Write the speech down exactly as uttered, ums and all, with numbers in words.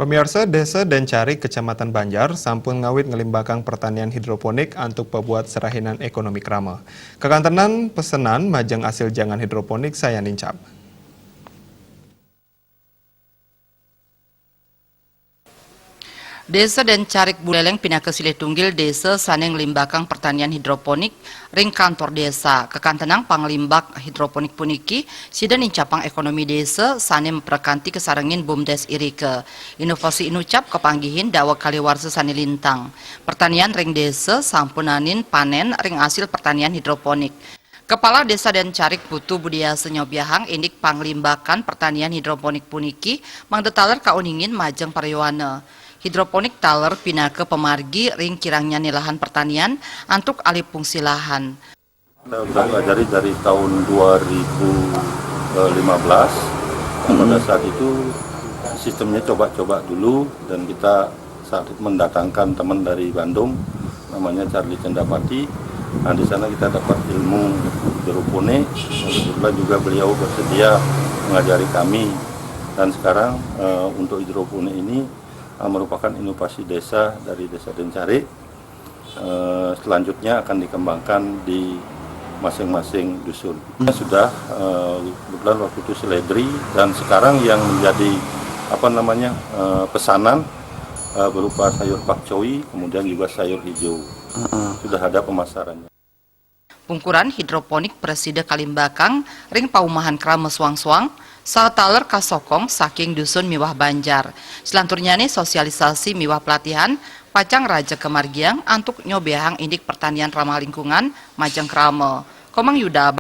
Pamiarsa, Desa Dancarik, Kecamatan Banjar, sampun ngawit ngelimbakang pertanian hidroponik antuk pabuat serahinan ekonomi krama. Kakantenan pesenan majeng asil jangan hidroponik sayan nincap. Desa Dancarik Buleleng pinaka silih tunggil desa sane nglimbakang pertanian hidroponik ring kantor desa. Kakantenang panglimbak hidroponik puniki, sida nincapang ekonomi desa sane maprekanti kasarengin bumdes irika. Inovasi inucap kapanggihin daweg kaliwarsa sane lintang. Pertanian ring desa sampun naenin panen ring asil pertanian hidroponik. Kepala Desa Dancarik Putu Budiasa nyobiahang indik panglimbakan pertanian hidroponik puniki mangda taler kauningin majeng paryowana. Hidroponik taler pinaka pamargi ring kirangnyan lahan pertanian antuk alih fungsi lahan. Kita sudah pelajari dari tahun dua ribu lima belas. Pada saat itu sistemnya coba-coba dulu dan kita saat itu mendatangkan teman dari Bandung, namanya Charlie Cendapati. Nah, di sana kita dapat ilmu hidroponik. Kebetulan juga beliau bersedia mengajari kami. Dan sekarang eh, untuk hidroponik ini eh, merupakan inovasi desa dari Desa Dancarik. Eh, selanjutnya akan dikembangkan di masing-masing dusun. Sudah eh, kebetulan waktu itu seledri dan sekarang yang menjadi apa namanya eh, pesanan eh, berupa sayur pakcoy, kemudian juga sayur hijau. Sudah ada pemasarannya. Pungkuran hidroponik prasida kalimbakang ring paumahan krama soang-soang, sataler kasokong saking dusun miwah banjar. Selanturnyane sosialisasi miwah pelatihan pacang raja kamargiang antuk nyobiahang indik pertanian ramah lingkungan majeng krama. Komang Yuda.